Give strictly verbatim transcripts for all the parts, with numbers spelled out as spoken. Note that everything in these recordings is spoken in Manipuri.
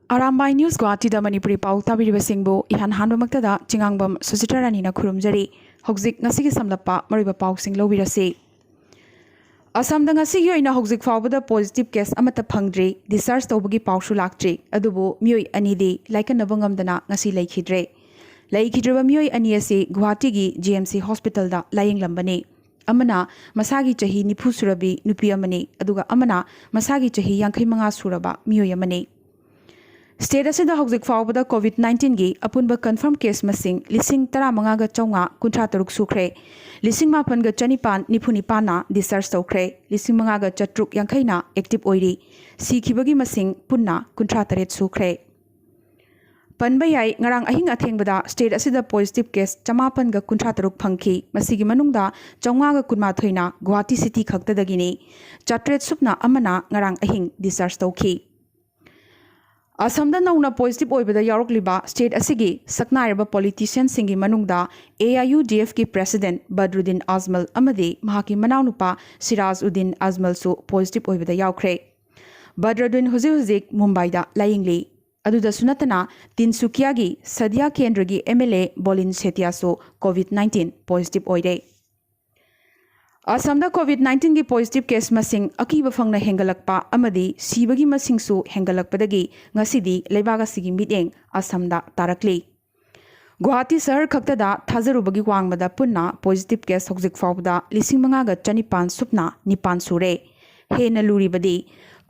ꯑꯔꯥꯝꯕꯥꯏ ꯅ꯭ꯌꯨꯁ ꯒꯨꯋꯥꯍꯥꯇꯤꯗ ꯃꯅꯤꯄꯨꯔꯤ ꯄꯥꯎ ꯇꯥꯕꯤꯔꯤꯕꯁꯤꯡꯕꯨ ꯏꯍꯥꯟ ꯍꯥꯟꯕꯃꯛꯇꯗ ꯆꯤꯉꯥꯡꯕꯝ ꯁꯨꯆꯤꯇ꯭ꯔꯥ ꯔꯥꯅꯤꯅ ꯈꯨꯔꯨꯝꯖꯔꯤ꯫ ꯍꯧꯖꯤꯛ ꯉꯁꯤꯒꯤ ꯁꯝꯂꯞꯄ ꯃꯔꯨꯑꯣꯏꯕ ꯄꯥꯎꯁꯤꯡ ꯂꯧꯕꯤꯔꯁꯤ꯫ ꯑꯁꯥꯝꯗ ꯉꯁꯤꯒꯤ ꯑꯣꯏꯅ ꯍꯧꯖꯤꯛ ꯐꯥꯎꯕꯗ ꯄꯣꯖꯤꯇꯤꯚ ꯀꯦꯁ ꯑꯃꯠꯇ ꯐꯪꯗ꯭ꯔꯤ, ꯗꯤꯁꯆꯥꯔꯖ ꯇꯧꯕꯒꯤ ꯄꯥꯎꯁꯨ ꯂꯥꯛꯇ꯭ꯔꯤ꯫ ꯑꯗꯨꯕꯨ ꯃꯤꯑꯣꯏ ꯑꯅꯤꯗꯤ ꯂꯥꯏꯀꯠꯅꯕ ꯉꯝꯗꯅ ꯉꯁꯤ ꯂꯩꯈꯤꯗ꯭ꯔꯦ꯫ ꯂꯩꯈꯤꯗ꯭ꯔꯤꯕ ꯃꯤꯑꯣꯏ ꯑꯅꯤ ꯑꯁꯤ ꯒꯨꯋꯥꯍꯥꯇꯤꯒꯤ ꯖꯤ ꯑꯦꯝ ꯁꯤ ꯍꯣꯁꯄꯤꯇꯥꯜꯗ ꯂꯥꯌꯦꯡꯂꯝꯕꯅꯤ꯫ ꯑꯃꯅ ꯃꯁꯥꯒꯤ ꯆꯍꯤ ꯅꯤꯐꯨ ꯁꯨꯔꯕꯤ ꯅꯨꯄꯤ ꯑꯃꯅꯤ, ꯑꯗꯨꯒ ꯑꯃꯅ ꯃꯁꯥꯒꯤ ꯆꯍꯤ ꯌꯥꯡꯈꯩ ꯃꯉꯥ ꯁꯨꯔꯕ ꯃꯤꯑꯣꯏ ꯑꯃꯅꯤ꯫ ꯁ꯭ꯇꯦꯠ ꯑꯁꯤꯗ ꯍꯧꯖꯤꯛ ꯐꯥꯎꯕꯗ ꯀꯣꯚꯤꯗ ꯅꯥꯏꯟꯇꯤꯟꯒꯤ ꯑꯄꯨꯟꯕ ꯀꯟꯐꯥꯔꯝ ꯀꯦꯁ ꯃꯁꯤꯡ ꯂꯤꯁꯤꯡ ꯇꯔꯥꯃꯉꯥꯒ ꯆꯥꯝꯃꯉꯥ ꯀꯨꯟꯊ꯭ꯔꯥ ꯇꯔꯨꯛ ꯁꯨꯈ꯭ꯔꯦ꯫ ꯂꯤꯁꯤꯡ ꯃꯥꯄꯟꯒ ꯆꯅꯤꯄꯥꯟ ꯅꯤꯐꯨ ꯅꯤꯄꯥꯟꯅ ꯗꯤꯁꯆꯥꯔꯖ ꯇꯧꯈ꯭ꯔꯦ꯫ ꯂꯤꯁꯤꯡ ꯃꯉꯥꯒ ꯆꯥꯇ꯭ꯔꯨꯛ ꯌꯥꯡꯈꯩꯅ ꯑꯦꯛꯇꯤꯚ ꯑꯣꯏꯔꯤ꯫ ꯁꯤꯈꯤꯕꯒꯤ ꯃꯁꯤꯡ ꯄꯨꯟꯅ ꯀꯨꯟꯊ꯭ꯔꯥ ꯇꯔꯦꯠ ꯁꯨꯈ꯭ꯔꯦ꯫ ꯄꯟꯕ ꯌꯥꯏ, ꯉꯔꯥꯡ ꯑꯍꯤꯡ ꯑꯊꯦꯡꯕꯗ ꯁ꯭ꯇꯦꯠ ꯑꯁꯤꯗ ꯄꯣꯖꯤꯇꯤꯚ ꯀꯦꯁ ꯆꯃꯥꯄꯟꯒ ꯀꯨꯟꯊ꯭ꯔꯥ ꯇꯔꯨꯛ ꯐꯪꯈꯤ꯫ ꯃꯁꯤꯒꯤ ꯃꯅꯨꯡꯗ ꯆꯥꯝꯃꯉꯥꯒ ꯀꯨꯟꯃꯥꯊꯣꯏꯅ ꯒꯨꯋꯥꯍꯥꯇꯤ ꯁꯤꯇꯤ ꯈꯛꯇꯗꯒꯤꯅꯤ꯫ ꯆꯥꯇ꯭ꯔꯦꯠ ꯁꯨꯞꯅ ꯑꯃꯅ ꯉꯔꯥꯡ ꯑꯍꯤꯡ ꯗꯤꯁꯆꯥꯔꯖ ꯇꯧꯈꯤ꯫ ꯑꯁꯥꯝꯗ ꯅꯧꯅ ꯄꯣꯖꯤꯇꯤꯚ ꯑꯣꯏꯕꯗ ꯌꯥꯎꯔꯛꯂꯤꯕ ꯁ꯭ꯇꯦꯠ ꯑꯁꯤꯒꯤ ꯁꯛꯅꯥꯏꯔꯕ ꯄꯣꯂꯤꯇꯤꯁꯤꯌꯟꯁꯤꯡꯒꯤ ꯃꯅꯨꯡꯗ A I U D ꯑꯦꯐꯀꯤ president ꯕꯗ꯭ꯔꯨꯗꯤꯟ ꯑꯖꯃꯜ ꯑꯃꯗꯤ ꯃꯍꯥꯛꯀꯤ ꯃꯅꯥꯎꯅꯨꯄꯥ ꯁꯤꯔꯥꯖ ꯎꯗꯤꯟ ꯑꯖꯃꯜꯁꯨ ꯄꯣꯖꯤꯇꯤꯚ ꯑꯣꯏꯕꯗ ꯌꯥꯎꯈ꯭ꯔꯦ꯫ ꯕꯗ꯭ꯔꯨꯗꯤꯟ ꯍꯧꯖꯤꯛ ꯍꯧꯖꯤꯛ ꯃꯨꯝꯕꯥꯏꯗ ꯂꯥꯌꯦꯡꯂꯤ꯫ ꯑꯗꯨꯗꯁꯨ ꯅꯠꯇꯅ ꯇꯤꯟꯁꯨꯀꯤꯌꯥꯒꯤ ꯁꯗꯤꯌꯥ ꯀꯦꯟꯗ꯭ꯔꯒꯤ ꯑꯦꯝ ꯑꯦꯜ ꯑꯦ ꯕꯣꯂꯤꯟ ꯁꯦꯇꯤꯌꯥꯁꯨ ꯀꯣꯚꯤꯗ ꯅꯥꯏꯟꯇꯤꯟ ꯄꯣꯖꯤꯇꯤꯚ ꯑꯣꯏꯔꯦ꯫ ꯑꯁꯥꯝꯗ ꯀꯣꯚꯤꯗ ꯅꯥꯏꯟꯇꯤꯟꯒꯤ ꯄꯣꯖꯤꯇꯤꯚ ꯀꯦꯁ ꯃꯁꯤꯡ ꯑꯀꯤꯕ ꯐꯪꯅ ꯍꯦꯟꯒꯠꯂꯛꯄ ꯑꯃꯗꯤ ꯁꯤꯕꯒꯤ ꯃꯁꯤꯡꯁꯨ ꯍꯦꯟꯒꯠꯂꯛꯄꯗꯒꯤ ꯉꯁꯤꯗꯤ ꯂꯩꯕꯥꯛ ꯑꯁꯤꯒꯤ ꯃꯤꯠꯌꯦꯡ ꯑꯁꯥꯝꯗ ꯇꯥꯔꯛꯂꯤ꯫ ꯒꯨꯋꯥꯍꯥꯇꯤ ꯁꯍꯔ ꯈꯛꯇꯗ ꯊꯥꯖꯔꯨꯕꯒꯤ ꯋꯥꯡꯃꯗ ꯄꯨꯟꯅ ꯄꯣꯖꯤꯇꯤꯚ ꯀꯦꯁ ꯍꯧꯖꯤꯛ ꯐꯥꯎꯕꯗ ꯂꯤꯁꯤꯡ ꯃꯉꯥꯒ ꯆꯅꯤꯄꯥꯟ ꯁꯨꯞꯅ ꯅꯤꯄꯥꯟ ꯁꯨꯔꯦ꯫ ꯍꯦꯟꯅ ꯂꯨꯔꯤꯕꯗꯤ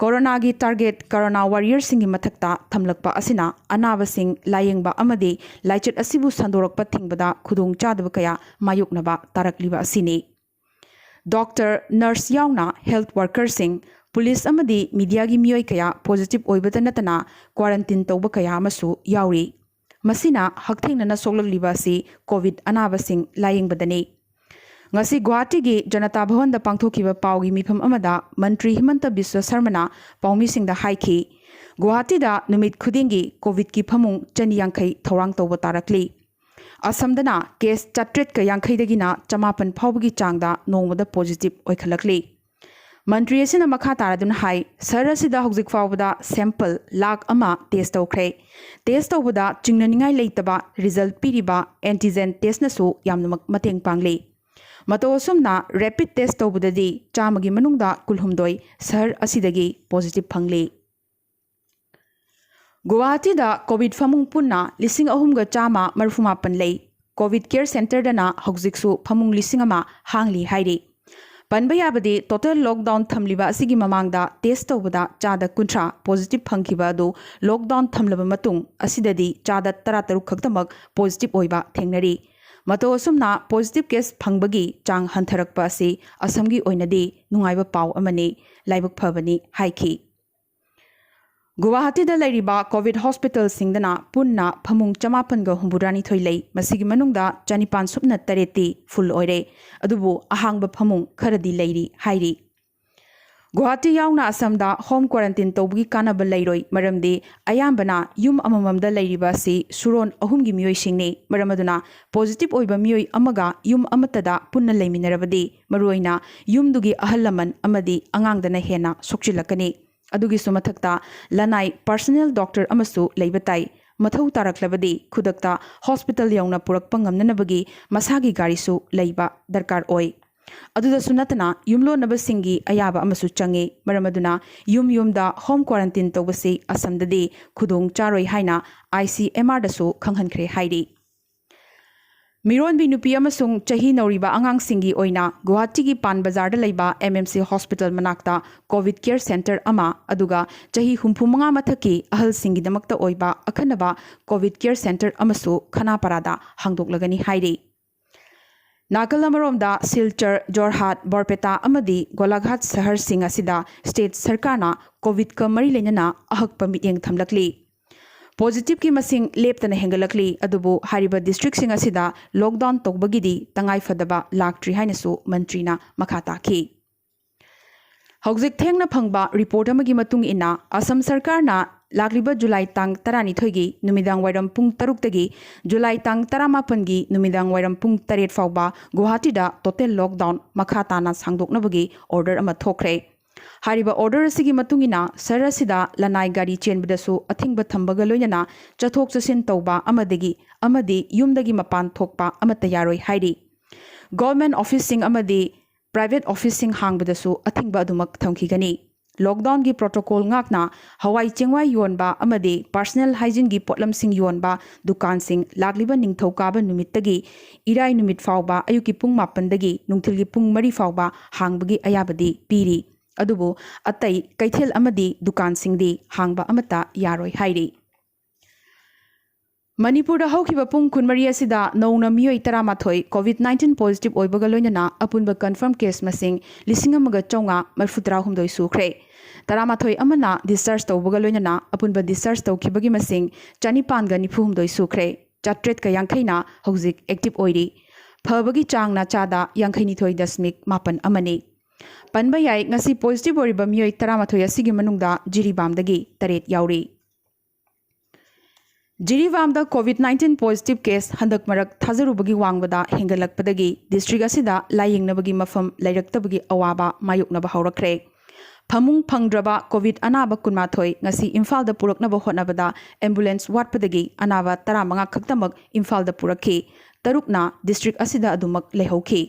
ꯀꯣꯔꯣꯅꯥꯒꯤ ꯇꯥꯔꯒꯦꯠ ꯀꯣꯔꯣꯅꯥ ꯋꯥꯔꯤꯌꯔꯁꯤꯡꯒꯤ ꯃꯊꯛꯇ ꯊꯝꯂꯛꯄ ꯑꯁꯤꯅ ꯑꯅꯥꯕꯁꯤꯡ ꯂꯥꯌꯦꯡꯕ ꯑꯃꯗꯤ ꯂꯥꯏꯆꯠ ꯑꯁꯤꯕꯨ ꯁꯟꯗꯣꯔꯛꯄ ꯊꯤꯡꯕꯗ ꯈꯨꯗꯣꯡꯆꯥꯗꯕ ꯀꯌꯥ ꯃꯥꯌꯣꯛꯅꯕ ꯇꯥꯔꯛꯂꯤꯕ ꯑꯁꯤꯅꯤ꯫ ꯗꯣꯛꯇꯔ, ꯅꯔꯁ ꯌꯥꯎꯅ ꯍꯦꯜꯊ ꯋꯥꯔꯀꯔꯁꯤꯡ, ꯄꯨꯂꯤꯁ ꯑꯃꯗꯤ ꯃꯤꯗꯤꯌꯥꯒꯤ ꯃꯤꯑꯣꯏ ꯀꯌꯥ ꯄꯣꯖꯤꯇꯤꯚ ꯑꯣꯏꯕꯇ ꯅꯠꯇꯅ ꯀ꯭ꯋꯥꯔꯟꯇꯤꯟ ꯇꯧꯕ ꯀꯌꯥ ꯑꯃꯁꯨ ꯌꯥꯎꯔꯤ꯫ ꯃꯁꯤꯅ ꯍꯛꯊꯦꯡꯅꯅ ꯁꯣꯛꯂꯛꯂꯤꯕ ꯑꯁꯤ ꯀꯣꯚꯤꯗ ꯑꯅꯥꯕꯁꯤꯡ ꯂꯥꯌꯦꯡꯕꯗꯅꯤ꯫ ꯉꯁꯤ ꯒꯨꯋꯥꯍꯥꯇꯤꯒꯤ ꯖꯅꯇꯥ ꯚꯋꯟꯗ ꯄꯥꯡꯊꯣꯛꯈꯤꯕ ꯄꯥꯎꯒꯤ ꯃꯤꯐꯝ ꯑꯃꯗ ꯃꯟꯇ꯭ꯔꯤ ꯍꯤꯃꯟꯇ ꯕꯤꯁ꯭ꯋ ꯁꯔꯃꯅ ꯄꯥꯎꯃꯤꯁꯤꯡꯗ ꯍꯥꯏꯈꯤ, ꯒꯨꯋꯥꯍꯥꯇꯤꯗ ꯅꯨꯃꯤꯠ ꯈꯨꯗꯤꯡꯒꯤ ꯀꯣꯚꯤꯗꯀꯤ ꯐꯃꯨꯡ ꯆꯅꯤ ꯌꯥꯡꯈꯩ ꯊꯧꯔꯥꯡ ꯇꯧꯕ ꯇꯥꯔꯛꯂꯤ꯫ ꯑꯁꯥꯝꯗꯅ ꯀꯦꯁ ꯆꯥꯇ꯭ꯔꯦꯠꯀ ꯌꯥꯡꯈꯩꯗꯒꯤꯅ ꯆꯃꯥꯄꯟ ꯐꯥꯎꯕꯒꯤ ꯆꯥꯡꯗ ꯅꯣꯡꯃꯗ ꯄꯣꯖꯤꯇꯤꯚ ꯑꯣꯏꯈꯠꯂꯛꯂꯤ꯫ ꯃꯟꯇ꯭ꯔꯤ ꯑꯁꯤꯅ ꯃꯈꯥ ꯇꯥꯔꯗꯨꯅ ꯍꯥꯏ, ꯁꯍꯔ ꯑꯁꯤꯗ ꯍꯧꯖꯤꯛ ꯐꯥꯎꯕꯗ ꯁꯦꯝꯄꯜ ꯂꯥꯈ ꯑꯃ ꯇꯦꯁ ꯇꯧꯈ꯭ꯔꯦ꯫ ꯇꯦꯁ ꯇꯧꯕꯗ ꯆꯤꯡꯅꯅꯤꯡꯉꯥꯏ ꯂꯩꯇꯕ ꯔꯤꯖꯜ ꯄꯤꯔꯤꯕ ꯑꯦꯟꯇꯤꯖꯦꯟ ꯇꯦꯁꯅꯁꯨ ꯌꯥꯝꯅꯃꯛ ꯃꯇꯦꯡ ꯄꯥꯡꯂꯤ꯫ ꯃꯇꯧ ꯑꯁꯨꯝꯅ ꯔꯦꯄꯤꯗ ꯇꯦꯁ ꯇꯧꯕꯗꯗꯤ ꯆꯥꯝꯃꯒꯤ ꯃꯅꯨꯡꯗ ꯀꯨꯟꯍꯨꯝꯗꯣꯏ ꯁꯍꯔ ꯑꯁꯤꯗꯒꯤ ꯄꯣꯖꯤꯇꯤꯚ ꯐꯪꯂꯤ꯫ ꯒꯨꯋꯥꯍꯥꯇꯤꯗ ꯀꯣꯚꯤꯗ ꯐꯃꯨꯡ ꯄꯨꯟꯅ ꯂꯤꯁꯤꯡ ꯑꯍꯨꯝꯒ ꯆꯥꯝꯃ ꯃꯔꯤꯐꯨ ꯃꯥꯄꯟ ꯂꯩ꯫ ꯀꯣꯚꯤꯗ ꯀꯦꯌꯔ ꯁꯦꯟꯇꯔꯗꯅ ꯍꯧꯖꯤꯛꯁꯨ ꯐꯃꯨꯡ ꯂꯤꯁꯤꯡ ꯑꯃ ꯍꯥꯡꯂꯤ ꯍꯥꯏꯔꯤ꯫ ꯄꯟꯕ ꯌꯥꯕꯗꯤ, ꯇꯣꯇꯦꯜ ꯂꯣꯛꯗꯥꯎꯟ ꯊꯝꯂꯤꯕ ꯑꯁꯤꯒꯤ ꯃꯃꯥꯡꯗ ꯇꯦꯁ ꯇꯧꯕꯗ ꯆꯥꯗ ꯀꯨꯟꯊ꯭ꯔꯥ ꯄꯣꯖꯤꯇꯤꯚ ꯐꯪꯈꯤꯕ ꯑꯗꯨ ꯂꯣꯛꯗꯥꯎꯟ ꯊꯝꯂꯕ ꯃꯇꯨꯡ ꯑꯁꯤꯗꯗꯤ ꯆꯥꯗ ꯇꯔꯥꯇꯔꯨꯛ ꯈꯛꯇꯃꯛ ꯄꯣꯖꯤꯇꯤꯚ ꯑꯣꯏꯕ ꯊꯦꯡꯅꯔꯤ꯫ ꯃꯇꯧ ꯑꯁꯨꯝꯅ ꯄꯣꯖꯤꯇꯤꯚ ꯀꯦꯁ ꯐꯪꯕꯒꯤ ꯆꯥꯡ ꯍꯟꯊꯔꯛꯄ ꯑꯁꯤ ꯑꯁꯝꯒꯤ ꯑꯣꯏꯅꯗꯤ ꯅꯨꯡꯉꯥꯏꯕ ꯄꯥꯎ ꯑꯃꯅꯤ, ꯂꯥꯏꯕꯛ ꯐꯕꯅꯤ ꯍꯥꯏꯈꯤ꯫ ꯒꯨꯋꯥꯍꯥꯇꯤꯗ ꯂꯩꯔꯤꯕ ꯀꯣꯚꯤꯗ ꯍꯣꯁꯄꯤꯇꯥꯜꯁꯤꯡꯗꯅ ꯄꯨꯟꯅ ꯐꯃꯨꯡ ꯆꯃꯥꯄꯟꯒ ꯍꯨꯝꯐꯨꯇꯔꯥꯅꯤꯊꯣꯏ ꯂꯩ꯫ ꯃꯁꯤꯒꯤ ꯃꯅꯨꯡꯗ ꯆꯅꯤꯄꯥꯟ ꯁꯨꯞꯅ ꯇꯔꯦꯠꯇꯤ ꯐꯨꯜ ꯑꯣꯏꯔꯦ꯫ ꯑꯗꯨꯕꯨ ꯑꯍꯥꯡꯕ ꯐꯃꯨꯡ ꯈꯔꯗꯤ ꯂꯩꯔꯤ ꯍꯥꯏꯔꯤ꯫ ꯒꯨꯋꯥꯍꯥꯇꯤ ꯌꯥꯎꯅ ꯑꯁꯥꯝꯗ ꯍꯣꯝ ꯀ꯭ꯋꯥꯔꯦꯟꯇꯤꯟ ꯇꯧꯕꯒꯤ ꯀꯥꯟꯅꯕ ꯂꯩꯔꯣꯏ, ꯃꯔꯝꯗꯤ ꯑꯌꯥꯝꯕꯅ ꯌꯨꯝ ꯑꯃꯃꯝꯗ ꯂꯩꯔꯤꯕ ꯑꯁꯤ ꯁꯨꯔꯣꯟ ꯑꯍꯨꯝꯒꯤ ꯃꯤꯑꯣꯏꯁꯤꯡꯅꯤ꯫ ꯃꯔꯝ ꯑꯗꯨꯅ ꯄꯣꯖꯤꯇꯤꯚ ꯑꯣꯏꯕ ꯃꯤꯑꯣꯏ ꯑꯃꯒ ꯌꯨꯝ ꯑꯃꯠꯇꯗ ꯄꯨꯟꯅ ꯂꯩꯃꯤꯟꯅꯔꯕꯗꯤ ꯃꯔꯨꯑꯣꯏꯅ ꯌꯨꯝꯗꯨꯒꯤ ꯑꯍꯜ ꯂꯃꯟ ꯑꯃꯗꯤ ꯑꯉꯥꯡꯗꯅ ꯍꯦꯟꯅ ꯁꯣꯛꯆꯤꯜꯂꯛꯀꯅꯤ꯫ ꯑꯗꯨꯒꯤꯁꯨ ꯃꯊꯛꯇ ꯂꯅꯥꯏ ꯄꯔꯁꯣꯅꯦꯜ ꯗꯣꯛꯇꯔ ꯑꯃꯁꯨ ꯂꯩꯕ ꯇꯥꯏ꯫ ꯃꯊꯧ ꯇꯥꯔꯛꯂꯕꯗꯤ ꯈꯨꯗꯛꯇ ꯍꯣꯁꯄꯤꯇꯥꯜ ꯌꯧꯅ ꯄꯨꯔꯛꯄ ꯉꯝꯅꯅꯕꯒꯤ ꯃꯁꯥꯒꯤ ꯒꯥꯔꯤꯁꯨ ꯂꯩꯕ ꯗꯔꯀꯥꯔ ꯑꯣꯏ꯫ ꯑꯗꯨꯗꯁꯨ ꯅꯠꯇꯅ ꯌꯨꯝꯂꯣꯟꯅꯕꯁꯤꯡꯒꯤ ꯑꯌꯥꯕ ꯑꯃꯁꯨ ꯆꯪꯏ꯫ ꯃꯔꯝ ꯑꯗꯨꯅ ꯌꯨꯝ ꯌꯨꯝꯗ ꯍꯣꯝ ꯀ꯭ꯋꯥꯔꯦꯟꯇꯤꯟ ꯇꯧꯕꯁꯤ ꯑꯁꯝꯗꯗꯤ ꯈꯨꯗꯣꯡ ꯆꯥꯔꯣꯏ ꯍꯥꯏꯅ ꯑꯥꯏ ꯁꯤ ꯑꯦꯝ ꯑꯥꯔꯗꯁꯨ ꯈꯪꯍꯟꯈ꯭ꯔꯦ ꯍꯥꯏꯔꯤ꯫ ꯃꯤꯔꯣꯟꯕꯤ ꯅꯨꯄꯤ ꯑꯃꯁꯨꯡ ꯆꯍꯤ ꯅꯧꯔꯤꯕ ꯑꯉꯥꯡꯁꯤꯡꯒꯤ ꯑꯣꯏꯅ ꯒꯨꯋꯥꯍꯥꯇꯤꯒꯤ ꯄꯥꯟ ꯕꯖꯥꯔꯗ ꯂꯩꯕ ꯑꯦꯝ ꯑꯦꯝ ꯁꯤ ꯍꯣꯁꯄꯤꯇꯥꯜ ꯃꯅꯥꯛꯇ ꯀꯣꯚꯤꯗ ꯀꯦꯌꯔ ꯁꯦꯟꯇꯔ ꯑꯃ, ꯑꯗꯨꯒ ꯆꯍꯤ ꯍꯨꯝꯐꯨ ꯃꯉꯥ ꯃꯊꯛꯀꯤ ꯑꯍꯜꯁꯤꯡꯒꯤꯗꯃꯛꯇ ꯑꯣꯏꯕ ꯑꯈꯟꯅꯕ ꯀꯣꯚꯤꯗ ꯀꯦꯌꯔ ꯁꯦꯟꯇꯔ ꯑꯃꯁꯨ ꯈꯅꯥꯄꯥꯔꯥꯗ ꯍꯥꯡꯗꯣꯛꯂꯒꯅꯤ ꯍꯥꯏꯔꯤ꯫ ꯅꯥꯀꯜ ꯑꯃꯔꯣꯝꯗ ꯁꯤꯜꯆꯔ, ꯖꯣꯔꯍꯥꯠ, ꯕꯣꯔꯄꯦꯇꯥ ꯑꯃꯗꯤ ꯒꯣꯂꯥꯘꯥꯠ ꯁꯍꯔꯁꯤꯡ ꯑꯁꯤꯗ ꯁ꯭ꯇꯦꯠ ꯁꯔꯀꯥꯔꯅ ꯀꯣꯚꯤꯗꯀ ꯃꯔꯤ ꯂꯩꯅꯅ ꯑꯍꯛꯄ ꯃꯤꯠꯌꯦꯡ ꯊꯝꯂꯛꯂꯤ꯫ ꯄꯣꯖꯤꯇꯤꯚꯀꯤ ꯃꯁꯤꯡ ꯂꯦꯞꯇꯅ ꯍꯦꯟꯒꯠꯂꯛꯂꯤ, ꯑꯗꯨꯕꯨ ꯍꯥꯏꯔꯤꯕ ꯗꯤꯁꯇ꯭ꯔꯤꯛꯁꯤꯡ ꯑꯁꯤꯗ ꯂꯣꯛꯗꯥꯎꯟ ꯇꯧꯕꯒꯤꯗꯤ ꯇꯉꯥꯏꯐꯗꯕ ꯂꯥꯛꯇ꯭ꯔꯤ ꯍꯥꯏꯅꯁꯨ ꯃꯟꯇ꯭ꯔꯤꯅ ꯃꯈꯥ ꯇꯥꯈꯤ꯫ ꯍꯧꯖꯤꯛ ꯊꯦꯡꯅ ꯐꯪꯕ ꯔꯤꯄꯣꯔꯠ ꯑꯃꯒꯤ ꯃꯇꯨꯡ ꯏꯟꯅ, ꯑꯁꯥꯝ ꯁꯔꯀꯥꯔꯅ ꯂꯥꯛꯂꯤꯕ ꯖꯨꯂꯥꯏ ꯇꯥꯡ ꯇꯔꯥꯅꯤꯊꯣꯏꯒꯤ ꯅꯨꯃꯤꯗꯥꯡ ꯋꯥꯏꯔꯝ ꯄꯨꯡ ꯇꯔꯨꯛꯇꯒꯤ ꯖꯨꯂꯥꯏ ꯇꯥꯡ ꯇꯔꯥꯃꯥꯄꯟꯒꯤ ꯅꯨꯃꯤꯗꯥꯡ ꯋꯥꯏꯔꯝ ꯄꯨꯡ ꯇꯔꯦꯠ ꯐꯥꯎꯕ ꯒꯨꯋꯥꯍꯥꯇꯤꯗ total lockdown ꯃꯈꯥ ꯇꯥꯅ ꯁꯥꯡꯗꯣꯛꯅꯕꯒꯤ order ꯑꯃ ꯊꯣꯛꯈ꯭ꯔꯦ꯫ ꯍꯥꯏꯔꯤꯕ order ꯑꯁꯤꯒꯤ ꯃꯇꯨꯡ ꯏꯟꯅ ꯁꯍꯔ ꯑꯁꯤꯗ ꯂꯅꯥꯏ ꯒꯥꯔꯤ ꯆꯦꯟꯕꯗꯁꯨ ꯑꯊꯤꯡꯕ ꯊꯝꯕꯒ ꯂꯣꯏꯅꯅ ꯆꯠꯊꯣꯛ ꯆꯠꯁꯤꯟ ꯇꯧꯕ ꯑꯃꯗꯒꯤ ꯑꯃꯗꯤ ꯌꯨꯝꯗꯒꯤ ꯃꯄꯥꯟ ꯊꯣꯛꯄ ꯑꯃꯠꯇ ꯌꯥꯔꯣꯏ ꯍꯥꯏꯔꯤ꯫ Government officeꯁꯤꯡ ꯑꯃꯗꯤ private officeꯁꯤꯡ ꯍꯥꯡꯕꯗꯁꯨ ꯑꯊꯤꯡꯕ ꯑꯗꯨꯃꯛ ꯊꯝꯈꯤꯒꯅꯤ꯫ Lockdownꯒꯤ protocol ꯉꯥꯛꯅ ꯍꯋꯥꯏ ꯆꯦꯡꯋꯥꯏ ꯌꯣꯟꯕ ꯑꯃꯗꯤ personal hygieneꯒꯤ ꯄꯣꯠꯂꯝꯁꯤꯡ ꯌꯣꯟꯕ ꯗꯨꯀꯥꯟꯁꯤꯡ ꯂꯥꯛꯂꯤꯕ ꯅꯤꯡꯊꯧꯀꯥꯕ ꯅꯨꯃꯤꯠꯇꯒꯤ ꯏꯔꯥꯏ ꯅꯨꯃꯤꯠ ꯐꯥꯎꯕ ꯑꯌꯨꯛꯀꯤ ꯄꯨꯡ ꯃꯥꯄꯟꯗꯒꯤ ꯅꯨꯡꯊꯤꯜꯒꯤ ꯄꯨꯡ ꯃꯔꯤ ꯐꯥꯎꯕ ꯍꯥꯡꯕꯒꯤ ꯑꯌꯥꯕꯗꯤ ꯄꯤꯔꯤ꯫ ꯑꯗꯨꯕꯨ ꯑꯇꯩ ꯀꯩꯊꯦꯜ ꯑꯃꯗꯤ ꯗꯨꯀꯥꯟꯁꯤꯡꯗꯤ ꯍꯥꯡꯕ ꯑꯃꯠꯇ ꯌꯥꯔꯣꯏ ꯍꯥꯏꯔꯤ꯫ ꯃꯅꯤꯄꯨꯔꯗ ꯍꯧꯈꯤꯕ ꯄꯨꯡ ꯀꯨꯟꯃꯔꯤ ꯑꯁꯤꯗ ꯅꯧꯅ ꯃꯤꯑꯣꯏ ꯇꯔꯥꯃꯥꯊꯣꯏ COVID nineteen positive ꯑꯣꯏꯕꯒ ꯂꯣꯏꯅꯅ ꯑꯄꯨꯟꯕ confirm case ꯃꯁꯤꯡ ꯂꯤꯁꯤꯡ ꯑꯃꯒ ꯆꯥꯝꯃꯉꯥ ꯃꯔꯤꯐꯨꯇꯔꯥ ꯍꯨꯝꯗꯣꯏ ꯁꯨꯈ꯭ꯔꯦ꯫ ꯇꯔꯥꯃꯥꯊꯣꯏ ꯑꯃꯅ discharge ꯇꯧꯕꯒ ꯂꯣꯏꯅꯅ ꯑꯄꯨꯟꯕ discharge ꯇꯧꯈꯤꯕꯒꯤ ꯃꯁꯤꯡ ꯆꯅꯤꯄꯥꯟꯒ ꯅꯤꯐꯨ ꯍꯨꯝꯗꯣꯏ ꯁꯨꯈ꯭ꯔꯦ꯫ ꯆꯥꯇ꯭ꯔꯦꯠꯀ ꯌꯥꯡꯈꯩꯅ ꯍꯧꯖꯤꯛ active ꯑꯣꯏꯔꯤ꯫ ꯐꯕꯒꯤ ꯆꯥꯡꯅ ꯆꯥꯗ ꯌꯥꯡꯈꯩꯅꯤꯊꯣꯏ ꯗꯁꯃꯤꯛ ꯃꯥꯄꯟ ꯑꯃꯅꯤ꯫ ꯄꯟꯕ ꯌꯥꯏ, ꯉꯁꯤ positive ꯑꯣꯏꯔꯤꯕ ꯃꯤꯑꯣꯏ ꯇꯔꯥꯃꯥꯊꯣꯏ ꯑꯁꯤꯒꯤ ꯃꯅꯨꯡꯗ ꯖꯤꯔꯤꯕꯥꯝꯗꯒꯤ ꯇꯔꯦꯠ ꯌꯥꯎꯔꯤ꯫ ꯖꯤꯔꯤꯕꯥꯝꯗ COVID nineteen positive case ꯍꯟꯗꯛ ꯃꯔꯛ ꯊꯥꯖꯔꯨꯕꯒꯤ ꯋꯥꯡꯃꯗ ꯍꯦꯟꯒꯠꯂꯛꯄꯗꯒꯤ district ꯑꯁꯤꯗ ꯂꯥꯌꯦꯡꯅꯕꯒꯤ ꯃꯐꯝ ꯂꯩꯔꯛꯇꯕꯒꯤ ꯑꯋꯥꯕ ꯃꯥꯌꯣꯛꯅꯕ ꯍꯧꯔꯛꯈ꯭ꯔꯦ꯫ ꯐꯃꯨꯡ ꯐꯪꯗ꯭ꯔꯕ COVID ꯑꯅꯥꯕ ꯀꯨꯟꯃꯥꯊꯣꯏ ꯉꯁꯤ ꯏꯝꯐꯥꯜꯗ ꯄꯨꯔꯛꯅꯕ ꯍꯣꯠꯅꯕꯗ ambulance ꯋꯥꯠꯄꯗꯒꯤ ꯑꯅꯥꯕ ꯇꯔꯥꯃꯉꯥ ꯈꯛꯇꯃꯛ ꯏꯝꯐꯥꯜꯗ ꯄꯨꯔꯛꯈꯤ꯫ ꯇꯔꯨꯛꯅ district ꯑꯁꯤꯗ ꯑꯗꯨꯃꯛ ꯂꯩꯍꯧꯈꯤ꯫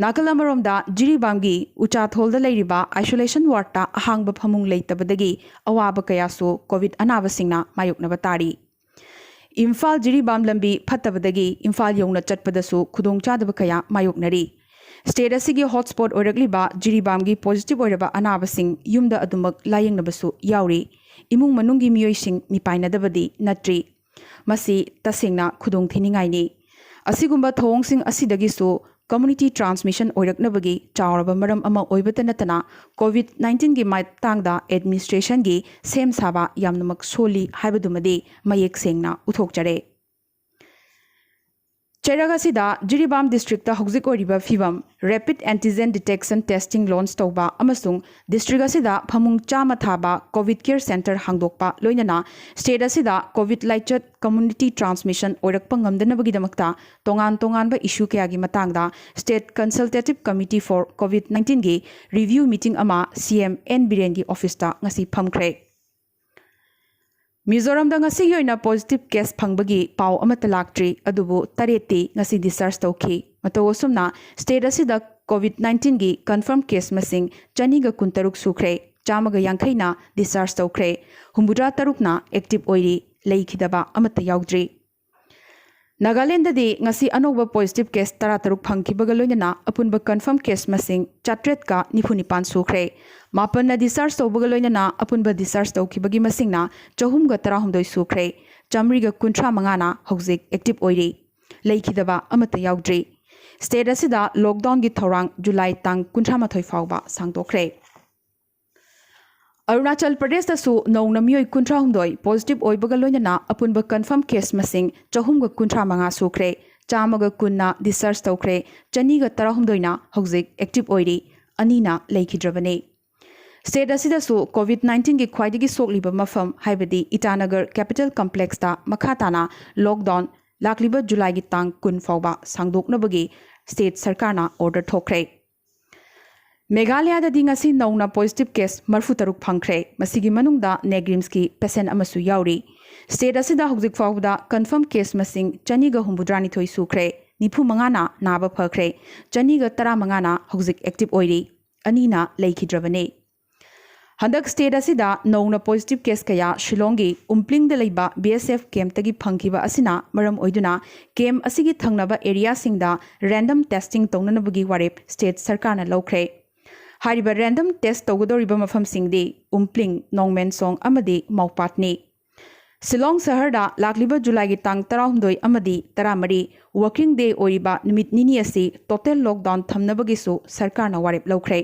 ꯅꯥꯀꯜ ꯑꯃꯔꯣꯝꯗ ꯖꯤꯔꯤꯕꯥꯝꯒꯤ ꯎꯆꯥꯊꯣꯜꯗ ꯂꯩꯔꯤꯕ isolation wardꯇ ꯑꯍꯥꯡꯕ ꯐꯃꯨꯡ ꯂꯩꯇꯕꯗꯒꯤ ꯑꯋꯥꯕ ꯀꯌꯥꯁꯨ COVID ꯑꯅꯥꯕꯁꯤꯡꯅ ꯃꯥꯌꯣꯛꯅꯕ ꯇꯥꯔꯤ꯫ ꯏꯝꯐꯥꯜ ꯖꯤꯔꯤꯕꯥꯝ ꯂꯝꯕꯤ ꯐꯠꯇꯕꯗꯒꯤ ꯏꯝꯐꯥꯜ ꯌꯧꯅ ꯆꯠꯄꯗꯁꯨ ꯈꯨꯗꯣꯡꯆꯥꯗꯕ ꯀꯌꯥ ꯃꯥꯌꯣꯛꯅꯔꯤ꯫ State ꯑꯁꯤꯒꯤ hotspot ꯑꯣꯏꯔꯛꯂꯤꯕ ꯖꯤꯔꯤꯕꯥꯝꯒꯤ positive ꯑꯣꯏꯔꯕ ꯑꯅꯥꯕꯁꯤꯡ ꯌꯨꯝꯗ ꯑꯗꯨꯃꯛ ꯂꯥꯌꯦꯡꯅꯕꯁꯨ ꯌꯥꯎꯔꯤ꯫ ꯏꯃꯨꯡ ꯃꯅꯨꯡꯒꯤ ꯃꯤꯑꯣꯏꯁꯤꯡ ꯃꯤꯄꯥꯏꯅꯗꯕꯗꯤ ꯅꯠꯇ꯭ꯔꯤ꯫ ꯃꯁꯤ ꯇꯁꯦꯡꯅ ꯈꯨꯗꯣꯡꯊꯤꯅꯤꯡꯉꯥꯏꯅꯤ꯫ ꯑꯁꯤꯒꯨꯝꯕ ꯊꯧꯑꯣꯡꯁꯤꯡ ꯑꯁꯤꯗꯒꯤꯁꯨ community transmission ꯑꯣꯏꯔꯛꯅꯕꯒꯤ ꯆꯥꯎꯔꯕ ꯃꯔꯝ ꯑꯃ ꯑꯣꯏꯕꯇ ꯅꯠꯇꯅ COVID nineteenꯒꯤ ꯃꯇꯥꯡꯗ administrationꯒꯤ ꯁꯦꯝ ꯁꯥꯕ ꯌꯥꯝꯅꯃꯛ ꯁꯣꯜꯂꯤ ꯍꯥꯏꯕꯗꯨꯃꯗꯤ ꯃꯌꯦꯛ ꯁꯦꯡꯅ ꯎꯠꯊꯣꯛꯆꯔꯦ꯫ ꯆꯩꯔꯛ ꯑꯁꯤꯗ ꯖꯤꯔꯤꯕꯥꯝ ꯗꯤꯁꯇ꯭ꯔꯤꯛꯇ ꯍꯧꯖꯤꯛ ꯑꯣꯏꯔꯤꯕ ꯐꯤꯕꯝ, rapid antigen detection testing launch ꯇꯧꯕ ꯑꯃꯁꯨꯡ ꯗꯤꯁꯇ꯭ꯔꯤꯛ ꯑꯁꯤꯗ ꯐꯃꯨꯡ ꯆꯥꯝꯃ ꯊꯥꯕ COVID care centre ꯍꯥꯡꯗꯣꯛꯄ, ꯂꯣꯏꯅꯅ ꯁ꯭ꯇꯦꯠ ꯑꯁꯤꯗ COVID ꯂꯥꯏꯆꯠ community transmission ꯑꯣꯏꯔꯛꯄ ꯉꯝꯗꯅꯕꯒꯤꯗꯃꯛꯇ ꯇꯣꯉꯥꯟ ꯇꯣꯉꯥꯟꯕ issue ꯀꯌꯥꯒꯤ ꯃꯇꯥꯡꯗ State Consultative Committee for COVID nineteenꯒꯤ review meeting ꯑꯃ CM N ꯕꯤꯔꯦꯟꯒꯤ officeꯇ ꯉꯁꯤ ꯐꯝꯈ꯭ꯔꯦ꯫ ꯃꯤꯖꯣꯔꯥꯝꯗ ꯉꯁꯤꯒꯤ ꯑꯣꯏꯅ positive case ꯐꯪꯕꯒꯤ ꯄꯥꯎ ꯑꯃꯠꯇ ꯂꯥꯛꯇ꯭ꯔꯤ, ꯑꯗꯨꯕꯨ ꯇꯔꯦꯠꯇꯤ ꯉꯁꯤ discharge ꯇꯧꯈꯤ꯫ ꯃꯇꯧ ꯑꯁꯨꯝꯅ state ꯑꯁꯤꯗ COVID nineteenꯒꯤ confirm case ꯃꯁꯤꯡ ꯆꯅꯤꯒ ꯀꯨꯟꯇꯔꯨꯛ ꯁꯨꯈ꯭ꯔꯦ, ꯆꯥꯝꯃꯒ ꯌꯥꯡꯈꯩꯅ discharge ꯇꯧꯈ꯭ꯔꯦ, ꯍꯨꯝꯐꯨꯇꯔꯥ ꯇꯔꯨꯛꯅ active ꯑꯣꯏꯔꯤ, ꯂꯩꯈꯤꯗꯕ ꯑꯃꯠꯇ ꯌꯥꯎꯗ꯭ꯔꯤ꯫ ꯅꯥꯒꯥꯂꯦꯟꯗꯗꯤ ꯉꯁꯤ ꯑꯅꯧꯕ positive case ꯇꯔꯥꯇꯔꯨꯛ ꯐꯪꯈꯤꯕꯒ ꯂꯣꯏꯅꯅ ꯑꯄꯨꯟꯕ confirm case ꯃꯁꯤꯡ ꯆꯥꯇ꯭ꯔꯦꯠꯀ ꯅꯤꯐꯨ ꯅꯤꯄꯥꯟ ꯁꯨꯈ꯭ꯔꯦ꯫ ꯃꯥꯄꯟꯅ discharge ꯇꯧꯕꯒ ꯂꯣꯏꯅꯅ ꯑꯄꯨꯟꯕ discharge ꯇꯧꯈꯤꯕꯒꯤ ꯃꯁꯤꯡꯅ ꯆꯍꯨꯝꯒ ꯇꯔꯥꯍꯨꯝꯗꯣꯏ ꯁꯨꯈ꯭ꯔꯦ꯫ ꯆꯥꯃꯔꯤꯒ ꯀꯨꯟꯊ꯭ꯔꯥ ꯃꯉꯥꯅ ꯍꯧꯖꯤꯛ active ꯑꯣꯏꯔꯤ꯫ ꯂꯩꯈꯤꯗꯕ ꯑꯃꯠꯇ ꯌꯥꯎꯗ꯭ꯔꯤ꯫ State ꯑꯁꯤꯗ lockdownꯒꯤ ꯊꯧꯔꯥꯡ ꯖꯨꯂꯥꯏ ꯇꯥꯡ ꯀꯨꯟꯊ꯭ꯔꯥ ꯃꯥꯊꯣꯏ ꯐꯥꯎꯕ ꯁꯥꯡꯗꯣꯛꯈ꯭ꯔꯦ꯫ ꯑꯔꯨꯅꯥꯆꯜ ꯄ꯭ꯔꯗꯦꯁꯇꯁꯨ ꯅꯧꯅ ꯃꯤꯑꯣꯏ ꯀꯨꯟꯊ꯭ꯔꯥꯍꯨꯝꯗꯣꯏ positive ꯑꯣꯏꯕꯒ ꯂꯣꯏꯅꯅ ꯑꯄꯨꯟꯕ confirm case ꯃꯁꯤꯡ ꯆꯍꯨꯝꯒ ꯀꯨꯟꯊ꯭ꯔꯥ ꯃꯉꯥ ꯁꯨꯈ꯭ꯔꯦ꯫ ꯆꯥꯝꯃꯒ ꯀꯨꯟꯅ discharge ꯇꯧꯈ꯭ꯔꯦ꯫ ꯆꯅꯤꯒ ꯇꯔꯥꯍꯨꯝꯗꯣꯏꯅ ꯍꯧꯖꯤꯛ active ꯑꯣꯏꯔꯤ꯫ ꯑꯅꯤꯅ ꯂꯩꯈꯤꯗ꯭ꯔꯕꯅꯤ꯫ State ꯑꯁꯤꯗꯁꯨ COVID nineteenꯒꯤ ꯈ꯭ꯋꯥꯏꯗꯒꯤ ꯁꯣꯛꯂꯤꯕ ꯃꯐꯝ, ꯍꯥꯏꯕꯗꯤ ꯏꯇꯥꯅꯒꯔ capital complexꯇ ꯃꯈꯥ ꯇꯥꯅ lockdown ꯂꯥꯛꯂꯤꯕ ꯖꯨꯂꯥꯏꯒꯤ ꯇꯥꯡ ꯀꯨꯟ ꯐꯥꯎꯕ ꯁꯥꯡꯗꯣꯛꯅꯕꯒꯤ state ꯁꯔꯀꯥꯔꯅ order ꯊꯣꯛꯈ꯭ꯔꯦ꯫ ꯃꯦꯘꯥꯂꯌꯥꯗꯗꯤ ꯉꯁꯤ ꯅꯧꯅ positive case ꯃꯔꯤꯐꯨꯇꯔꯨꯛ ꯐꯪꯈ꯭ꯔꯦ꯫ ꯃꯁꯤꯒꯤ ꯃꯅꯨꯡꯗ NEIGRIHMSꯀꯤ patient ꯑꯃꯁꯨ ꯌꯥꯎꯔꯤ꯫ State ꯑꯁꯤꯗ ꯍꯧꯖꯤꯛ ꯐꯥꯎꯕꯗ confirm case ꯃꯁꯤꯡ ꯆꯅꯤꯒ ꯍꯨꯝꯐꯨꯇꯔꯥꯅꯤꯊꯣꯏ ꯁꯨꯈ꯭ꯔꯦ, ꯅꯤꯐꯨ ꯃꯉꯥꯅ ꯅꯥꯕ ꯐꯈ꯭ꯔꯦ, ꯆꯅꯤꯒ ꯇꯔꯥꯃꯉꯥꯅ ꯍꯧꯖꯤꯛ active ꯑꯣꯏꯔꯤ, ꯑꯅꯤꯅ ꯂꯩꯈꯤꯗ꯭ꯔꯕꯅꯤ꯫ ꯍꯟꯗꯛ state ꯑꯁꯤꯗ ꯅꯧꯅ positive case ꯀꯌꯥ ꯁꯤꯂꯣꯡꯒꯤ ꯎꯝꯄ꯭ꯂꯤꯡꯗ ꯂꯩꯕ BSF campꯇꯒꯤ ꯐꯪꯈꯤꯕ ꯑꯁꯤꯅ ꯃꯔꯝ ꯑꯣꯏꯗꯨꯅ camp ꯑꯁꯤꯒꯤ ꯊꯪꯅꯕ areaꯁꯤꯡꯗ random testing ꯇꯧꯅꯅꯕꯒꯤ ꯋꯥꯔꯦꯞ state ꯁꯔꯀꯥꯔꯅ ꯂꯧꯈ꯭ꯔꯦ꯫ ꯍꯥꯏꯔꯤꯕ random test ꯇꯧꯒꯗꯧꯔꯤꯕ ꯃꯐꯝꯁꯤꯡꯗꯤ ꯎꯝꯄ꯭ꯂꯤꯡ, ꯅꯣꯡꯃꯦꯟꯁꯣꯡ ꯑꯃꯗꯤ ꯃꯥꯎꯄꯥꯠꯅꯤ꯫ ꯁꯤꯂꯣꯡ ꯁꯍꯔꯗ ꯂꯥꯛꯂꯤꯕ ꯖꯨꯂꯥꯏꯒꯤ ꯇꯥꯡ ꯇꯔꯥꯍꯨꯝꯗꯣꯏ ꯑꯃꯗꯤ ꯇꯔꯥꯃꯔꯤ working day ꯑꯣꯏꯔꯤꯕ ꯅꯨꯃꯤꯠ ꯅꯤꯅꯤ ꯑꯁꯤ total lockdown ꯊꯝꯅꯕꯒꯤꯁꯨ ꯁꯔꯀꯥꯔꯅ ꯋꯥꯔꯦꯞ ꯂꯧꯈ꯭ꯔꯦ꯫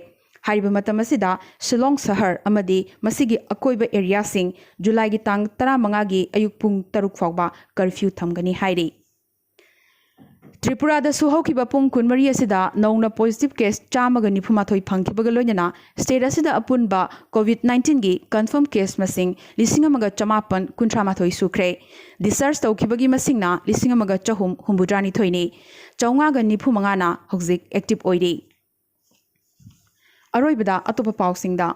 ꯍꯥꯏꯔꯤꯕ ꯃꯇꯝ ꯑꯁꯤꯗ ꯁꯤꯂꯣꯡ ꯁꯍꯔ ꯑꯃꯗꯤ ꯃꯁꯤꯒꯤ ꯑꯀꯣꯏꯕ areaꯁꯤꯡ ꯖꯨꯂꯥꯏꯒꯤ ꯇꯥꯡ ꯇꯔꯥꯃꯉꯥꯒꯤ ꯑꯌꯨꯛ ꯄꯨꯡ ꯇꯔꯨꯛ ꯐꯥꯎꯕ curfew ꯊꯝꯒꯅꯤ ꯍꯥꯏꯔꯤ꯫ ꯇ꯭ꯔꯤꯄꯨꯔꯥꯗꯁꯨ ꯍꯧꯈꯤꯕ ꯄꯨꯡ ꯀꯨꯟꯃꯔꯤ ꯑꯁꯤꯗ ꯅꯧꯅ positive case ꯆꯥꯝꯃꯒ ꯅꯤꯐꯨ ꯃꯥꯊꯣꯏ ꯐꯪꯈꯤꯕꯒ ꯂꯣꯏꯅꯅ state ꯑꯁꯤꯗ ꯑꯄꯨꯟꯕ COVID nineteenꯒꯤ confirm case ꯃꯁꯤꯡ ꯂꯤꯁꯤꯡ ꯑꯃꯒ ꯆꯃꯥꯄꯟ ꯀꯨꯟꯊ꯭ꯔꯥ ꯃꯥꯊꯣꯏ ꯁꯨꯈ꯭ꯔꯦ꯫ Discharge ꯇꯧꯈꯤꯕꯒꯤ ꯃꯁꯤꯡꯅ ꯂꯤꯁꯤꯡ ꯑꯃꯒ ꯆꯍꯨꯝ ꯍꯨꯝꯐꯨꯇꯔꯥꯅꯤꯊꯣꯏꯅꯤ꯫ ꯆꯥꯝꯃꯉꯥꯒ ꯅꯤꯐꯨ ꯃꯉꯥꯅ ꯍꯧꯖꯤꯛ active ꯑꯣꯏꯔꯤ꯫ ꯑꯔꯣꯏꯕꯗ ꯑꯇꯣꯞꯄ ꯄꯥꯎꯁꯤꯡꯗ꯫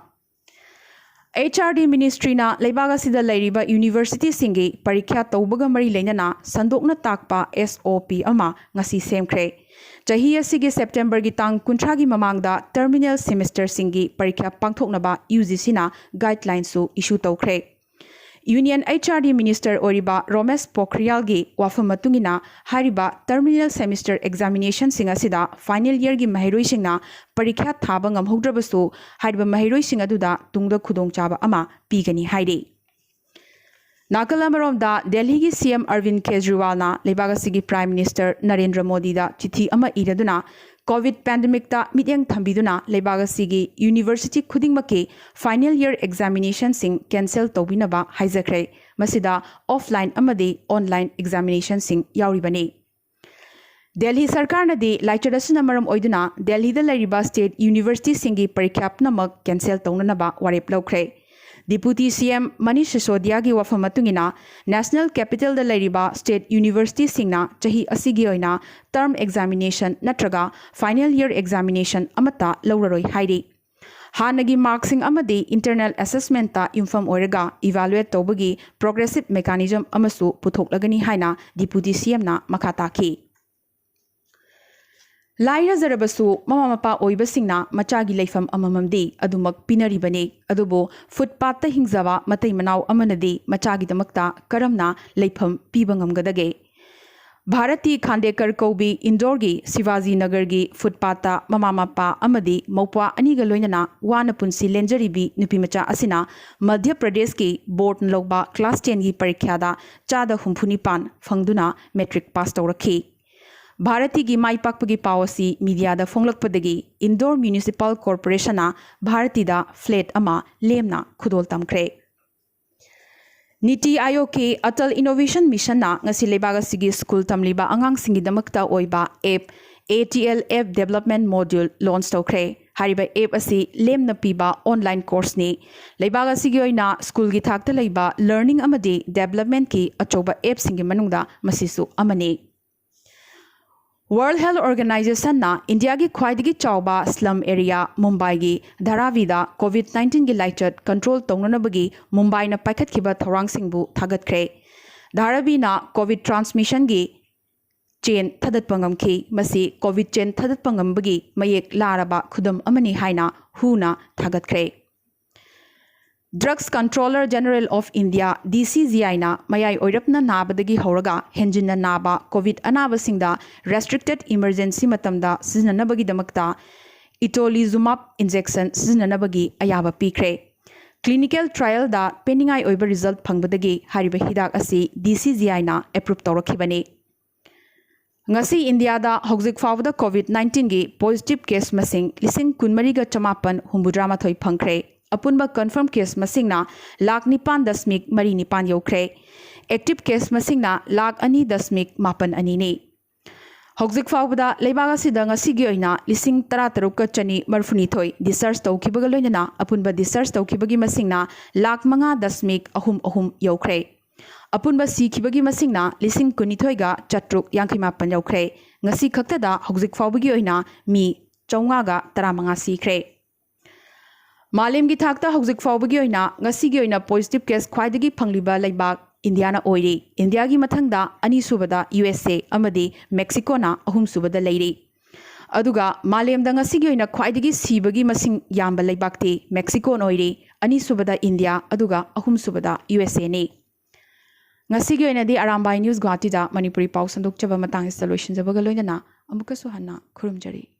HRD ministryꯅ ꯂꯩꯕꯥꯛ ꯑꯁꯤꯗ ꯂꯩꯔꯤꯕ universityꯁꯤꯡꯒꯤ ꯄꯔꯤꯈ꯭ꯌꯥ ꯇꯧꯕꯒ ꯃꯔꯤ ꯂꯩꯅꯅ ꯁꯟꯗꯣꯛꯅ ꯇꯥꯛꯄ SOP ꯑꯃ ꯉꯁꯤ ꯁꯦꯝꯈ꯭ꯔꯦ꯫ ꯆꯍꯤ ꯑꯁꯤꯒꯤ Septemberꯒꯤ ꯇꯥꯡ ꯀꯨꯟꯊ꯭ꯔꯥꯒꯤ ꯃꯃꯥꯡꯗ terminal semesterꯁꯤꯡꯒꯤ ꯄꯔꯤꯈ꯭ꯌꯥ ꯄꯥꯡꯊꯣꯛꯅꯕ UGCꯅ guidelineꯁꯨ issue ꯇꯧꯈ꯭ꯔꯦ꯫ Union HRD minister ꯑꯣꯏꯔꯤꯕ ꯔꯣꯃꯦꯁ ꯄꯣꯈ꯭ꯔꯤꯌꯥꯜꯒꯤ ꯋꯥꯐꯝ ꯃꯇꯨꯡ ꯏꯟꯅ, ꯍꯥꯏꯔꯤꯕ terminal semester examinationꯁꯤꯡ ꯑꯁꯤꯗ final yearꯒꯤ ꯃꯍꯩꯔꯣꯏꯁꯤꯡꯅ ꯄꯔꯤꯈ꯭ꯌꯥ ꯊꯥꯕ ꯉꯝꯍꯧꯗ꯭ꯔꯕꯁꯨ, ꯍꯥꯏꯔꯤꯕ ꯃꯍꯩꯔꯣꯏꯁꯤꯡ ꯑꯗꯨꯗ ꯇꯨꯡꯗ ꯈꯨꯗꯣꯡꯆꯥꯕ ꯑꯃ ꯄꯤꯒꯅꯤ ꯍꯥꯏꯔꯤ꯫ ꯅꯥꯀꯜ ꯑꯃꯔꯣꯝꯗ, ꯗꯦꯜꯍꯤꯒꯤ CM ꯑꯔꯕꯤꯟ ꯀꯦꯖ꯭ꯔꯤꯋꯥꯜꯅ ꯂꯩꯕꯥꯛ ꯑꯁꯤꯒꯤ Prime Minister ꯅꯔꯦꯟꯗ꯭ꯔ ꯃꯣꯗꯤꯗ ꯆꯤꯊꯤ ꯑꯃ ꯏꯔꯗꯨꯅ, COVID pandemicꯇ ꯃꯤꯠꯌꯦꯡ ꯊꯝꯕꯤꯗꯨꯅ ꯂꯩꯕꯥꯛ ꯑꯁꯤꯒꯤ university ꯈꯨꯗꯤꯡꯃꯛꯀꯤ final year examinationꯁꯤꯡ cancel ꯇꯧꯕꯤꯅꯕ ꯍꯥꯏꯖꯈ꯭ꯔꯦ꯫ ꯃꯁꯤꯗ offline ꯑꯃꯗꯤ online examinationꯁꯤꯡ ꯌꯥꯎꯔꯤꯕꯅꯤ꯫ ꯗꯦꯜꯍꯤ ꯁꯔꯀꯥꯔꯅꯗꯤ ꯂꯥꯏꯆꯠ ꯑꯁꯤꯅ ꯃꯔꯝ ꯑꯣꯏꯗꯨꯅ ꯗꯦꯜꯍꯤꯗ ꯂꯩꯔꯤꯕ state universityꯁꯤꯡꯒꯤ ꯄꯔꯤꯈ꯭ꯌꯥ ꯄꯨꯝꯅꯃꯛ cancel ꯇꯧꯅꯅꯕ ꯋꯥꯔꯦꯞ ꯂꯧꯈ꯭ꯔꯦ꯫ Deputy CM ꯃꯅꯤꯁ ꯁꯤꯁꯣꯗꯤꯌꯥꯒꯤ ꯋꯥꯐꯝ ꯃꯇꯨꯡ ꯏꯟꯅ, national capitalꯗ ꯂꯩꯔꯤꯕ state universityꯁꯤꯡꯅ ꯆꯍꯤ ꯑꯁꯤꯒꯤ ꯑꯣꯏꯅ term examination ꯅꯠꯇ꯭ꯔꯒ final year examination ꯑꯃꯠꯇ ꯂꯧꯔꯔꯣꯏ ꯍꯥꯏꯔꯤ꯫ ꯍꯥꯟꯅꯒꯤ markꯁꯤꯡ ꯑꯃꯗꯤ internal assessmentꯇ ꯌꯨꯝꯐꯝ ꯑꯣꯏꯔꯒ evaluate ꯇꯧꯕꯒꯤ progressive mechanism ꯑꯃꯁꯨ ꯄꯨꯊꯣꯛꯂꯒꯅꯤ ꯍꯥꯏꯅ Deputy CMꯅ ꯃꯈꯥ ꯇꯥꯈꯤ꯫ ꯂꯥꯏꯔꯖꯔꯕꯁꯨ ꯃꯃꯥ ꯃꯄꯥ ꯑꯣꯏꯕꯁꯤꯡꯅ ꯃꯆꯥꯒꯤ ꯂꯩꯐꯝ ꯑꯃꯃꯝꯗꯤ ꯑꯗꯨꯃꯛ ꯄꯤꯅꯔꯤꯕꯅꯤ꯫ ꯑꯗꯨꯕꯨ footpathꯇ ꯍꯤꯡꯖꯕ ꯃꯇꯩ ꯃꯅꯥꯎ ꯑꯃꯅꯗꯤ ꯃꯆꯥꯒꯤꯗꯃꯛꯇ ꯀꯔꯝꯅ ꯂꯩꯐꯝ ꯄꯤꯕ ꯉꯝꯒꯗꯒꯦ? ꯚꯥꯔꯇꯤ ꯈꯥꯟꯗꯦꯀꯔ ꯀꯧꯕꯤ ꯏꯟꯗꯣꯔꯒꯤ ꯁꯤꯕꯥꯖꯤ ꯅꯒꯔꯒꯤ footpathꯇ ꯃꯃꯥ ꯃꯄꯥ ꯑꯃꯗꯤ ꯃꯧꯄ꯭ꯋꯥ ꯑꯅꯤꯒ ꯂꯣꯏꯅꯅ ꯋꯥꯅ ꯄꯨꯟꯁꯤ ꯂꯦꯟꯖꯔꯤꯕꯤ ꯅꯨꯄꯤꯃꯆꯥ ꯑꯁꯤꯅ ꯃꯙ꯭ꯌ ꯄ꯭ꯔꯗꯦꯁꯀꯤ boardꯅ ꯂꯧꯕ class tenꯒꯤ ꯄꯔꯤꯈ꯭ꯌꯥꯗ ꯆꯥꯗ ꯍꯨꯝꯐꯨ ꯅꯤꯄꯥꯟ ꯐꯪꯗꯨꯅ matric pass ꯇꯧꯔꯛꯈꯤ꯫ ꯚꯥꯔꯇꯤꯒꯤ ꯃꯥꯏ ꯄꯥꯛꯄꯒꯤ ꯄꯥꯎ ꯑꯁꯤ mediaꯗ ꯐꯣꯡꯂꯛꯄꯗꯒꯤ ꯏꯟꯗꯣꯔ Municipal Corporationꯅ ꯚꯥꯔꯇꯤꯗ flat ꯑꯃ ꯂꯦꯝꯅ ꯈꯨꯗꯣꯜ ꯇꯝꯈ꯭ꯔꯦ꯫ ꯅꯤꯇꯤ ꯑꯥꯌꯣꯒꯀꯤ ꯑꯇꯜ ꯏꯅꯣꯚꯦꯁꯟ ꯃꯤꯁꯟꯅ ꯉꯁꯤ ꯂꯩꯕꯥꯛ ꯑꯁꯤꯒꯤ ꯁ꯭ꯀꯨꯜ ꯇꯝꯂꯤꯕ ꯑꯉꯥꯡꯁꯤꯡꯒꯤꯗꯃꯛꯇ ꯑꯣꯏꯕ app, A T L App Development Module, launch ꯇꯧꯈ꯭ꯔꯦ꯫ ꯍꯥꯏꯔꯤꯕ ꯑꯦꯞ ꯑꯁꯤ ꯂꯦꯝꯅ ꯄꯤꯕ ꯑꯣꯟꯂꯥꯏꯟ ꯀꯣꯔꯁꯅꯤ꯫ ꯂꯩꯕꯥꯛ ꯑꯁꯤꯒꯤ ꯑꯣꯏꯅ ꯁ꯭ꯀꯨꯜꯒꯤ ꯊꯥꯛꯇ ꯂꯩꯕ ꯂꯔꯅꯤꯡ ꯑꯃꯗꯤ ꯗꯦꯕꯂꯞꯃꯦꯟꯠꯀꯤ ꯑꯆꯧꯕ ꯑꯦꯞꯁꯤꯡꯒꯤ ꯃꯅꯨꯡꯗ ꯃꯁꯤꯁꯨ ꯑꯃꯅꯤ꯫ World Health Organizationꯅ ꯏꯟꯗꯤꯌꯥꯒꯤ ꯈ꯭ꯋꯥꯏꯗꯒꯤ ꯆꯥꯎꯕ slum area ꯃꯨꯝꯕꯥꯏꯒꯤ ꯙꯥꯔꯥꯚꯤꯗ COVID nineteen ꯒꯤ ꯂꯥꯏꯆꯠ ꯀꯟꯇ꯭ꯔꯣꯜ ꯇꯧꯅꯅꯕꯒꯤ ꯃꯨꯝꯕꯥꯏꯅ ꯄꯥꯏꯈꯠꯈꯤꯕ ꯊꯧꯔꯥꯡꯁꯤꯡꯕꯨ ꯊꯥꯒꯠꯈ꯭ꯔꯦ꯫ ꯙꯥꯔꯥꯚꯤꯅ COVID transmissionꯒꯤ ꯆꯦꯟ ꯊꯗꯠꯄ ꯉꯝꯈꯤ꯫ ꯃꯁꯤ COVID ꯆꯦꯟ ꯊꯗꯠꯄ ꯉꯝꯕꯒꯤ ꯃꯌꯦꯛ ꯂꯥꯔꯕ ꯈꯨꯗꯝ ꯑꯃꯅꯤ ꯍꯥꯏꯅ WHOꯅ ꯊꯥꯒꯠꯈ꯭ꯔꯦ꯫ Drugs Controller General of India, DCGIꯅ ꯃꯌꯥꯏ ꯑꯣꯏꯔꯞꯅ ꯅꯥꯕꯗꯒꯤ ꯍꯧꯔꯒ ꯍꯦꯟꯖꯤꯟꯅ ꯅꯥꯕ COVID ꯑꯅꯥꯕꯁꯤꯡꯗ restricted emergency ꯃꯇꯝꯗ ꯁꯤꯖꯤꯟꯅꯅꯕꯒꯤꯗꯃꯛꯇ itolizumab injection ꯁꯤꯖꯤꯟꯅꯅꯕꯒꯤ ꯑꯌꯥꯕ ꯄꯤꯈ꯭ꯔꯦ꯫ Clinical trialꯗ ꯄꯦꯟꯅꯤꯡꯉꯥꯏ ꯑꯣꯏꯕ result ꯐꯪꯕꯗꯒꯤ ꯍꯥꯏꯔꯤꯕ ꯍꯤꯗꯥꯛ ꯑꯁꯤ DCGIꯅ approve ꯇꯧꯔꯛꯈꯤꯕꯅꯤ꯫ ꯉꯁꯤ ꯏꯟꯗꯤꯌꯥꯗ ꯍꯧꯖꯤꯛ ꯐꯥꯎꯕꯗ COVID nineteenꯒꯤ positive case ꯃꯁꯤꯡ ꯂꯤꯁꯤꯡ ꯀꯨꯟꯃꯔꯤꯒ ꯆꯃꯥꯄꯟ ꯍꯨꯝꯐꯨꯇꯔꯥꯃꯥꯊꯣꯏ ꯐꯪꯈ꯭ꯔꯦ꯫ ꯑꯄꯨꯟꯕ confirm case ꯃꯁꯤꯡꯅ ꯂꯥꯈ ꯅꯤꯄꯥꯟ ꯗꯁꯃꯤꯛ ꯃꯔꯤ ꯅꯤꯄꯥꯟ ꯌꯧꯈ꯭ꯔꯦ꯫ Active case ꯃꯁꯤꯡꯅ ꯂꯥꯈ ꯑꯅꯤ ꯗꯁꯃꯤꯛ ꯃꯥꯄꯟ ꯑꯅꯤꯅꯤ꯫ ꯍꯧꯖꯤꯛ ꯐꯥꯎꯕꯗ ꯂꯩꯕꯥꯛ ꯑꯁꯤꯗ ꯉꯁꯤꯒꯤ ꯑꯣꯏꯅ ꯂꯤꯁꯤꯡ ꯇꯔꯥꯇꯔꯨꯛꯀ ꯆꯅꯤ ꯃꯔꯤꯐꯨꯅꯤꯊꯣꯏ discharge ꯇꯧꯈꯤꯕꯒ ꯂꯣꯏꯅꯅ ꯑꯄꯨꯟꯕ discharge ꯇꯧꯈꯤꯕꯒꯤ ꯃꯁꯤꯡꯅ ꯂꯥꯈ ꯃꯉꯥ ꯗꯁꯃꯤꯛ ꯑꯍꯨꯝ ꯑꯍꯨꯝ ꯌꯧꯈ꯭ꯔꯦ꯫ ꯑꯄꯨꯟꯕ ꯁꯤꯈꯤꯕꯒꯤ ꯃꯁꯤꯡꯅ ꯂꯤꯁꯤꯡ ꯀꯨꯟꯅꯤꯊꯣꯏꯒ ꯆꯥꯇ꯭ꯔꯨꯛ ꯌꯥꯡꯈꯩ ꯃꯥꯄꯟ ꯌꯧꯈ꯭ꯔꯦ꯫ ꯉꯁꯤ ꯈꯛꯇꯗ ꯍꯧꯖꯤꯛ ꯐꯥꯎꯕꯒꯤ ꯑꯣꯏꯅ ꯃꯤ ꯆꯥꯝꯃꯉꯥꯒ ꯇꯔꯥꯃꯉꯥ ꯁꯤꯈ꯭ꯔꯦ꯫ ꯃꯥꯂꯦꯝꯒꯤ ꯊꯥꯛꯇ ꯍꯧꯖꯤꯛ ꯐꯥꯎꯕꯒꯤ ꯑꯣꯏꯅ ꯉꯁꯤꯒꯤ ꯑꯣꯏꯅ positive case ꯈ꯭ꯋꯥꯏꯗꯒꯤ ꯐꯪꯂꯤꯕ ꯂꯩꯕꯥꯛ ꯏꯟꯗꯤꯌꯥꯅ ꯑꯣꯏꯔꯤ꯫ ꯏꯟꯗꯤꯌꯥꯒꯤ ꯃꯊꯪꯗ ꯑꯅꯤꯁꯨꯕꯗ USA ꯑꯃꯗꯤ Mexicoꯅ ꯑꯍꯨꯝꯁꯨꯕꯗ ꯂꯩꯔꯤ꯫ ꯑꯗꯨꯒ ꯃꯥꯂꯦꯝꯗ ꯉꯁꯤꯒꯤ ꯑꯣꯏꯅ ꯈ꯭ꯋꯥꯏꯗꯒꯤ ꯁꯤꯕꯒꯤ ꯃꯁꯤꯡ ꯌꯥꯝꯕ ꯂꯩꯕꯥꯛꯇꯤ Mexicoꯅ ꯑꯣꯏꯔꯤ, ꯑꯅꯤꯁꯨꯕꯗ ꯏꯟꯗꯤꯌꯥ, ꯑꯗꯨꯒ ꯑꯍꯨꯝꯁꯨꯕꯗ USAꯅꯤ꯫ ꯉꯁꯤꯒꯤ ꯑꯣꯏꯅꯗꯤ ꯑꯔꯥꯝꯕꯥꯏ News ꯒꯨꯋꯥꯍꯥꯇꯤꯗ ꯃꯅꯤꯄꯨꯔꯤ ꯄꯥꯎ ꯁꯟꯗꯣꯛꯆꯕ ꯃꯇꯥꯡ ꯑꯁꯤꯗ ꯂꯣꯏꯁꯤꯟꯖꯕꯒ ꯂꯣꯏꯅꯅ ꯑꯃꯨꯛꯀꯁꯨ ꯍꯟꯅ ꯈꯨꯔꯨꯝꯖꯔꯤ꯫